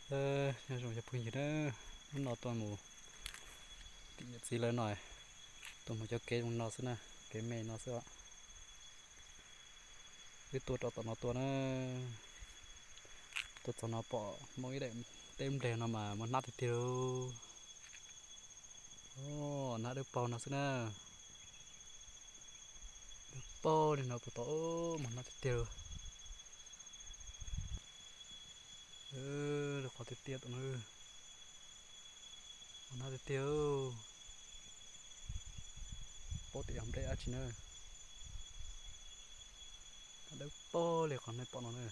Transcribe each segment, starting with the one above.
Nyob zoo cov phooj ywg na, hnub no tuaj mus tim niam txiv lawv no, tuaj mus cov kev zoo no xwb na, kev me no xwb os. Wb tuaj rau tom no tuaj na, tuaj txog no pom muaj ib daim teb nplej no mas muaj hnab tiag tiag lauj. Hnab dawb paug no xwb na, dawb paug li no puas tau, muaj hnab tiag tiag lauj. Lub qhov tiag tiag tom no, muaj hnab tiag tiag. Paub tias yog nplej dab tsi na, hnab dawb paug li qhov nej pom no na.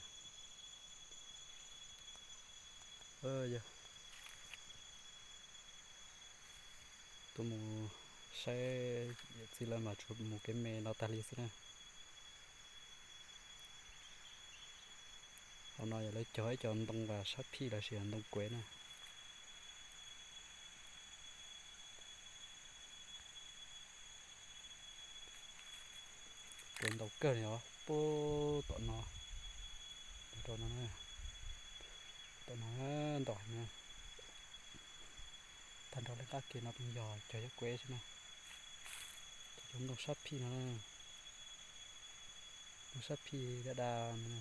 Yog tuaj mus saib niam txiv lawv mas tsuas mus kev me no tag li xwb na. Hauv no yog lawv cog ib co ntoo uas sab phij los sis ntoo kuev na. Kuev ntau kawg li os, puag tom no, rau no, tom no ntau heev na. Tag nrho lub qab ke no pheej yog cog ib co kuev xwb na. Cov ntoo sab phij no, ntoo sab phij daj daj no.